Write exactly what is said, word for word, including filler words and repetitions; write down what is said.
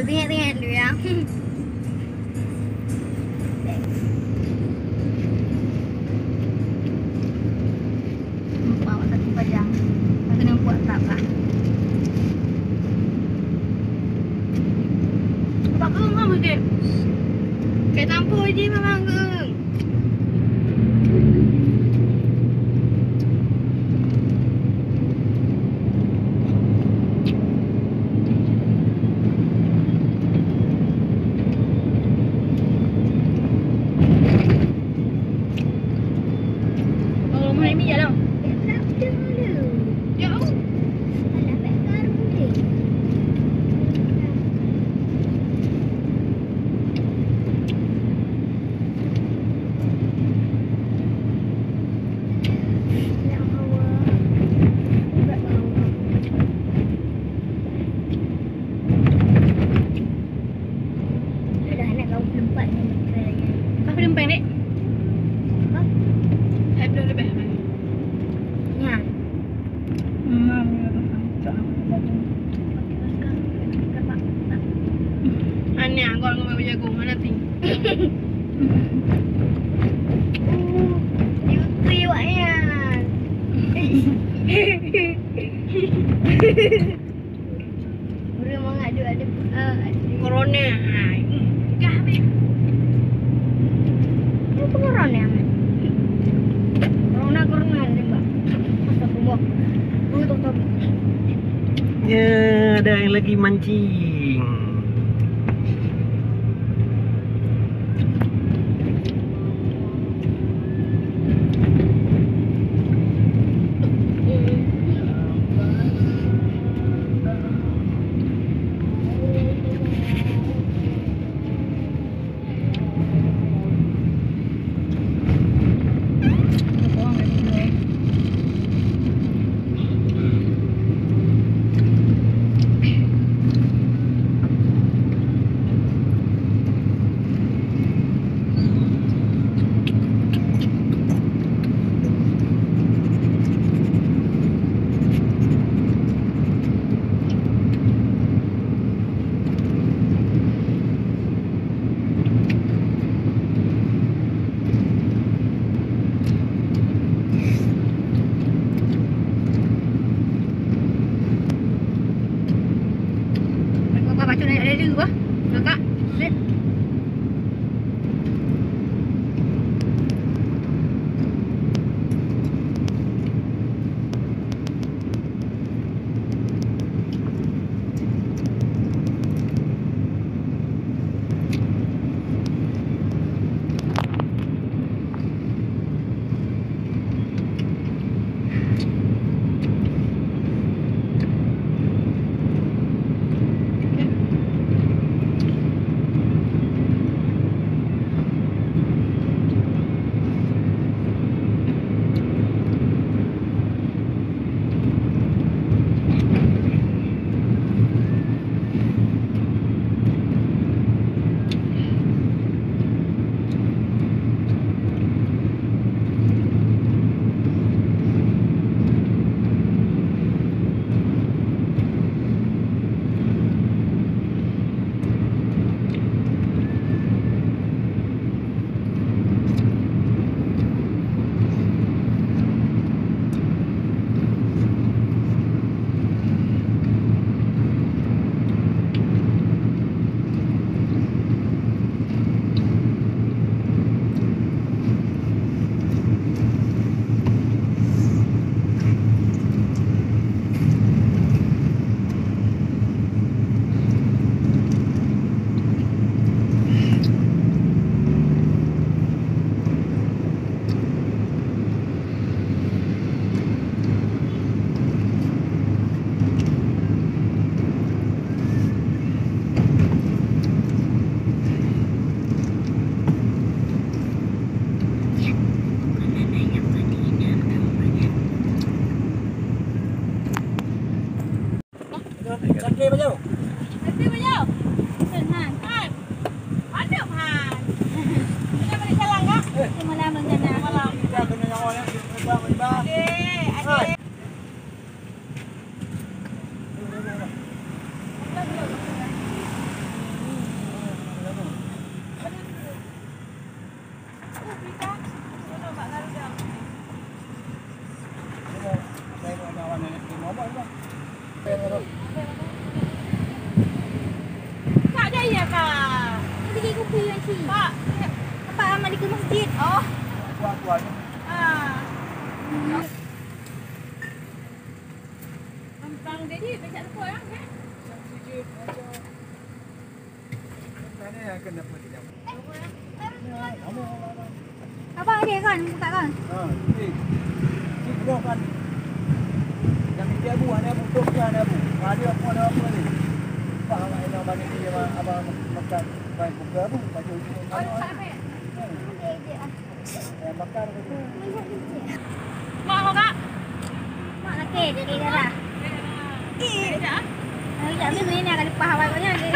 Ringat-ringat dulu ya. Nampak awak satu pajang. Aku kena buat tak, Kak? Nampak keueng kan, Dik? Kayak tampur je memang keueng. Dah nak kau pelumpat ni. Kau pelumpat ni? Apa? Saya belum lebih. Nyan. Aneh, kau ngomong jagung, mana ting? Diutri wak nyan. Ureueng mangat duek ada, ah, ada. Corona. Hai. Gah habis. Apa corona, Mat? Corona, corona, tembak. Astagfirullah. Betul, betul. Ya, ada yang lagi mancing. Apa bacut naik lele bah? Kakak. Sip. Pak, Pak Ahmad di masjid. Oh. Kuat-kuat. Ah. Gampang jadi baca Al-Quran, kan? Yang sujud, baca. Mana yang kena pun tidak. Abang ada kan? Buka kan? Ha, ni. Ni keluar kan. Yang dia bu, ada bu, tu dia ada bu. Ada apa, ada apa ni? Pak, abang, abang, abang, abang, makan. Baik, buka bu, baca. Oh, tak apa. Mak, kau, Kak? Mak, nak kek, kek darah. Eh, tak, ni, ni, ni akan lepas awal kau ni, dia,